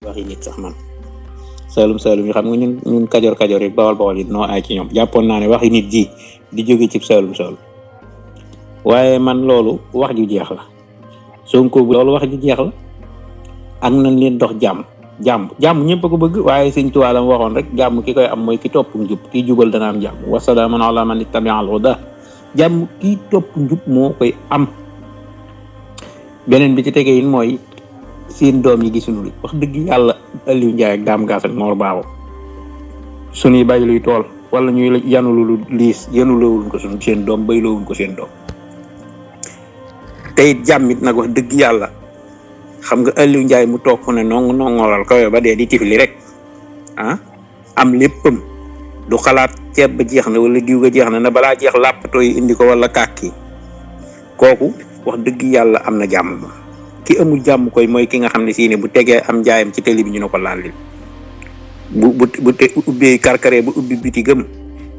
waxi nit sax man Saalum Saalum yi xam nga ñun Kajoor Kajoor yi Bawol Bawol yi noo ay ci ñoom jàppoon naa ne waxi nit ji di jóge ci Saalum Saalum waaye man loolu wax ju jeex la Sonko bu loolu wax ju jeex la ak nañ leen dox jàmm ñëpp a ko bëgg waaye Sëñ Tuubaa la waxoon rek jàmm ki koy am mooy ki topp njub ki jubal dana am jàmm wasalaamun ala man ittabi'a al-huda jàmm ki topp njub moo koy am. beneen bi ci tegee it mooy seen doom yi gisuñu li wax dëgg yàlla Aliou Ndiaye ak Dame Gass ak Mor Baawo suñuy bay luy tool wala ñuy yanulu liis yanulowuñ ko suñ seen doom baylowuñ ko seen doom te it jàmmit nag wax dëgg yàlla xam nga Aliou Ndiaye mu toog fu ne nongolal kawe ba dee di tifli rek am léppam du xalaat ceeb ba jeex na wala diw ga jeex na balaa jeex làppatoo yi indi ko wala kàkki kooku wax dëgg yàlla am na jàmm moom ki amul jàmm koy mooy ki nga xam ne si ne bu tegee am njaayam ci télé bi ñu ne ko laal bu te ubbee karkaree bu ubbi bitigam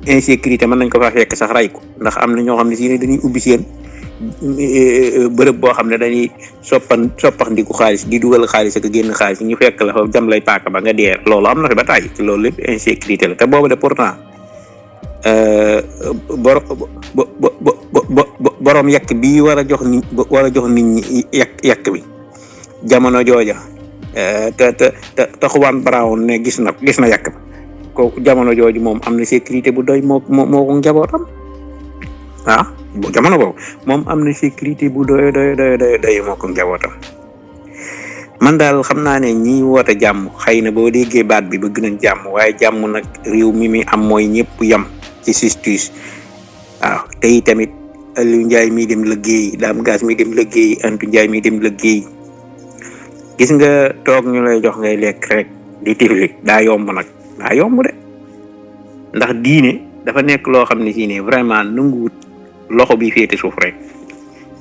insécurité mën nañ ko fa fekk sax ray ko ndax am na ñoo xam ne si ne dañuy ubbi seen bërëb boo xam ne dañuy soppax ndiku xaalis di dugal xaalis ak génn xaalis ñu fekk la fa jam lay paaka ba nga dee loolu am na fi ba tàyyi loolu lépp insécurité la te boobu de pourtant borom yàq bi war a jox nit ñi yàq bi jamono jooja te Juan Brown ne gis na yàq bi ko jamono jooju moom am na sécurité bu doy moo ko njabootam bu jamono boobu moom am na sécurité bu doy moo ko njabootam man daal xam naa ne ñi woote jàmm xëy na boo déggee baat bi bëgg nañ jàmm waaye jàmm nag réew mi am mooy ñëpp yam ci justice te tamit Aliou Ndiaye mi dem liggéey Dame Gass mi dem liggéey Antou Ndiaye mi dem liggéey gis nga toog ñu lay jox ngay lekk rek di tifli daa yomb de ndax diine dafa nekk loo xam ne si ne vraiment nanguwut loxo bi féete suuf rek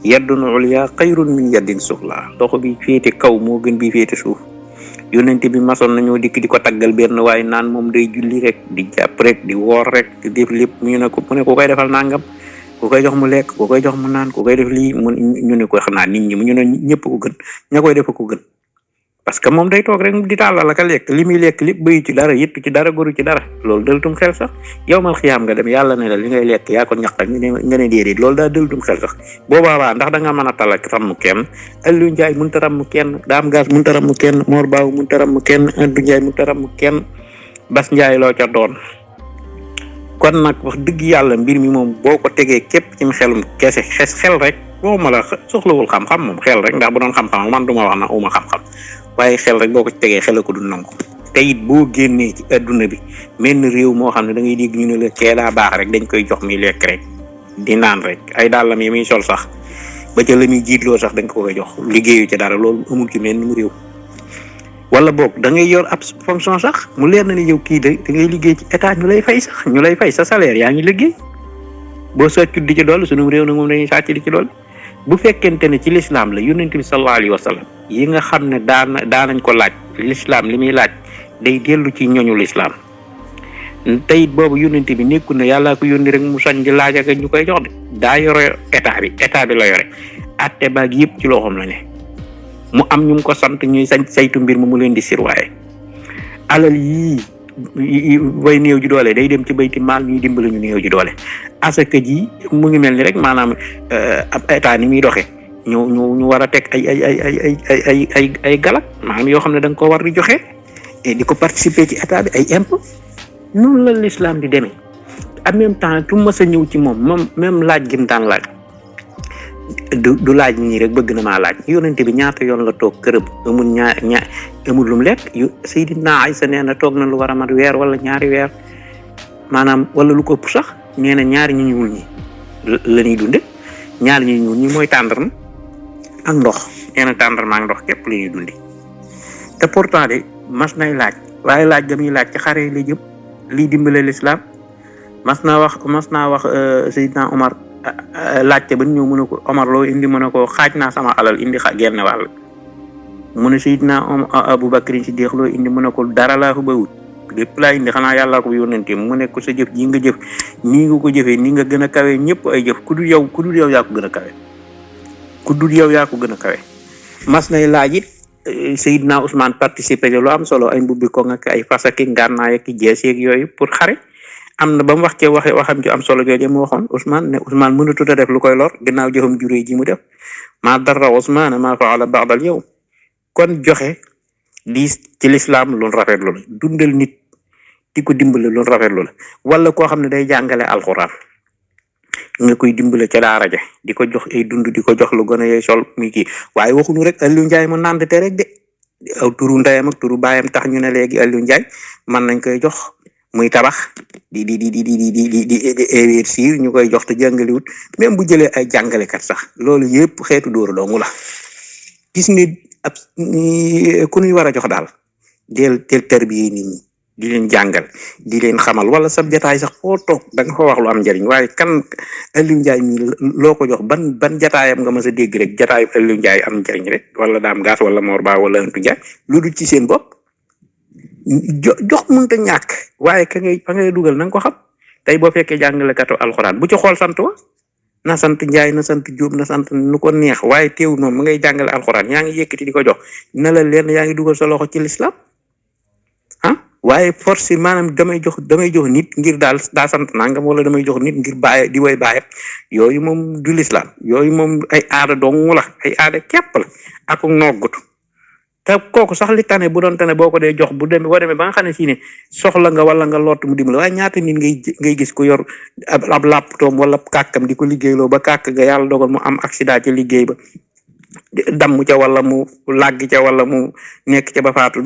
yaddun ulya xayrun min yaddin sufla loxo bi féete kaw moo gën bi féete suuf yonent bi masoon nañoo dikk di ko taggal benn waaye naan moom day julli rek di jàpp rek di woor rek di def lépp ñu ne ko mu ne ku koy defal nangam ku koy jox mu lekk ku koy jox mu naan ku koy def lii ñu ne ko xanaa nit ñi ñu ne ñëpp ko gën ña koy def ko gën parce que moom day toog rek di tàllal ak a lekk li muy lekk lépp bëyu ci dara yittu ci dara goru ci dara loolu dëltum xel sax yow mal xiyaam nga dem yàlla ne la li ngay lekk yaa ko ñaq nga ne déedéet loolu daa dëltum xel sax boobaa ndax da nga mën a talak ramm kenn Aliou Ndiaye mënut a ramm kenn Dame Gass mënut a ramm kenn Mor Baaw mënut a ramm kenn Antou Ndiaye mënut a ramm kenn Bas Ndiaye loo ca doon kon nag wax dëgg yàlla mbir mi moom boo ko tegee képp ci xelum kese xel rek boo ma la soxlawul xam-xam moom xel rek ndax bu doon xam-xam man duma wax na uma xam-xam waaye xel rek boo ko tegee xel ko du nangu te it boo génnee ci adduna bi mel ni réew moo xam ne da ngay dégg ñu ne la kee daa baax rek dañ koy jox muy lekk rek di naan rek ay dàllam yi muy sol sax ba ca la muy jiitloo sax dañ ko koy jox liggéeyu ci dara loolu amul ci mel ni mu réew wala boog da ngay yor ab fonction sax mu leer na ne yow kii da ngay liggéey ci état ñu lay fay sa salaire yaa ngi liggéey boo sàccut di ci dool sunu réew nag moom dañuy sàcc di ci dool bu fekkente ne ci lislaam la yonent bi sallallahu alayhi wa sallam yi nga xam ne daanañ ko laaj lislaam li muy laaj day dellu ci ñoñu lislaam teyit boobu yonent bi nekkul ne yàllaa ko yónni rek mu sañ di laaj ak ñu koy jox de daa yore état bi la yore atte baag yëpp ci loxoom la ne mu am ñu ko sant ñuy saytu mbir mu leen di sirwaaye alal yii way néew ji doole day dem ci bayti maal ñuy dimbali ñu néew ji doole asaka ji mu ngi mel ni rek maanaam ab état ni muy doxee ñu war a teg ay galak maanaam yoo xam ne da nga ko war di joxe di ko participer ci état bi ay impôt noonu la l'islam di demee en même temps tu mës a ñëw ci moom même laaj gi mu daan laaj du laaj nii rek bëgg na maa laaj yonente bi ñaata yoon la toog këram amul lu mu lekk Seydina Aysa nee na toog na lu war a mat weer wala ñaari weer maanaam wala lu ko ëpp sax nee na ñaari ñu ñuul ñi la ñuy dunde ñaari ñu ñuul ñi mooy tàndarma ak ndox nee na tàndarma ak ndox képp la ñuy dundi te pourtant de mas nay laaj waaye laaj ga muy laaj ci xare la jëm lii dimbale l'islam mas naa wax Seydina Omar laajte ba ñëw mu ne ko Omar loo indi mu ne ko xaaj naa sama alal indi genn wàll mu ne Seydina Abu Bakr Siddiq loo indi mu ne ko dara laa ko bawut lépp laa indi xanaa yàllaa ko yónnante mu ne ko sa jëf ji nga jëf nii nga ko jëfee nii nga gën a kawe ñëpp ay jëf ku dul yow yaa ko gën a kawe mas nay laaj it Seydina Ousmane participer lu am solo ay mbubbi ko nga ay fas ak ngànnaay ak jees yeeg yooyu pour xare am na ba mu wax ci waxam ju am solo jooje mu waxoon Ousmane ne Ousmane mënatut a def lu koy lor ginnaaw jëfam juree ji mu def maa darra Ousmane maa faala ba'dal yow kon joxe lii ci lislaam loolu rafetlu la dundal nit di ko dimbale loolu rafetlu la wala koo xam ne day jàngale alxuraan nga koy dimbale ca daara ja di ko jox ay dund di ko jox lu gën a yey sol muy kii waaye waxuñu rek Aliou Ndiaye mu nandate rek de aw turu ndeyam ak turu baayam tax ñu ne léegi Aliou Ndiaye mën nañ koy jox muy tabax di investir ñu koy jox te jàngaliwut même bu jëlee ay jàngalekat sax loolu yëpp xeetu dóor doomu la gis nga ab ku ñuy war a jox daal del tarbiye nit ñi di leen jàngal di leen xamal wala sab jataay sax foo toog da nga fa wax lu am njëriñ waaye kan Aliou Ndiaye mi loo ko jox ban jataayam nga mës a dégg rek jataayu Aliou Ndiaye am njëriñ rek wala Dame Gass wala Mor Ba wala Antou Ndiaye lu dul ci seen bopp jox mënta ñàkk waaye fa ngay dugal na nga ko xam tey boo fekkee jàngalekatu alxuraan bu ci xool sant wa na sant Ndiaye na sant Diop na sant nu ko neex waaye teew noonu ma ngay jàngale alxuraan yaa ngi yëkkati di ko jox na la leen yaa ngi dugal sa loxo ci l'islam waaye force maanaam damay jox nit ngir daa sant nangam wala damay jox nit ngir bàyyi di way bàyyi yooyu moom du l'islam yooyu moom ay aada dong la ay aada képp la ak noggutu te kooku sax li tane bu doon tane boo ko dee jox boo demee ba nga xam ne si ne soxla nga wala nga lott mu dimbali waaye ñaata nit ngay gis ko yor ab laptoom wala kàkkam di ko liggéeyloo ba kàkk ga yàlla dogal mu am accident ci liggéey ba damm ca wala mu làgg ca wala mu nekk ca ba faatu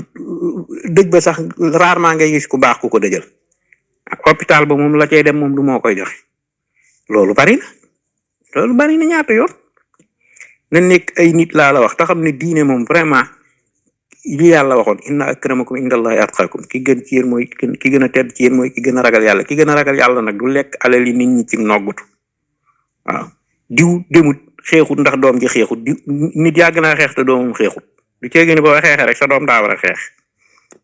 dëj ba sax rarement ngay gis ku baax ku ko dëjal hôpital ba moom la cay dem moom du moo koy joxe loolu bari na ñaata yoon na nekk ay nit laa la wax te xam ne diine moom vraiment li yàlla waxoon inna akramakum indallahi atqakum ki gën ci yéen mooy ki gën a tedd ci yéen mooy ki gën a ragal yàlla ki gën a ragal yàlla nag du lekk alali nit ñi ci noggutu waaw diw demut xeexut ndax doom ji xeexut di nit yàgg naa xeex te doomam xeexut du cee gën boo xeexee rek sa doom daa war a xeex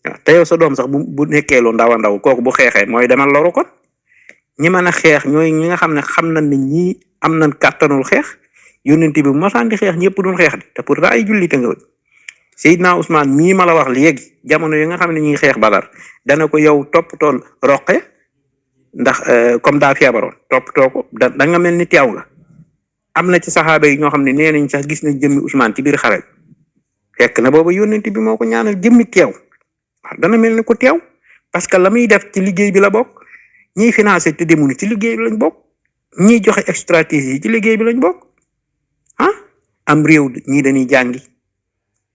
waaw te yow sa doom sax bu nekkee lu ndaw a ndaw kooku bu xeexee mooy demal loru kon ñi mën a xeex ñooy ñi nga xam ne xam nañ ne ñii am nañ kàttanul xeex yónnent bi mosaan di xeex ñëpp duñ xeex di te pourtant ay jullite nga Seydina Ousmane mii ma la wax léegi jamono yi nga xam ne ñuy xeex Badar dana ko yow toppatool roqe ndax comme daa feebaroon toppatoo ko da nga mel ni teew nga am na ci saxaaba yi ñoo xam ne nee nañ sax gis nañ jëmmi Ousmane ci biir xare fekk na booba yónnent bi moo ko ñaanal jëmmi teew waaw dana mel ni ku teew parce que la muy def ci liggéey bi la bokk ñiy financé te demuñu ci liggéey bi lañ bokk ñiy joxe expertise yi ci liggéey bi lañ bokk am réew ñii dañuy jàngi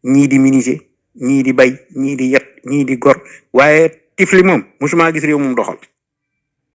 ñii di menuisier ñii di bay ñii di yet ñii di gor waaye tifli moom musuma gis réew moom doxal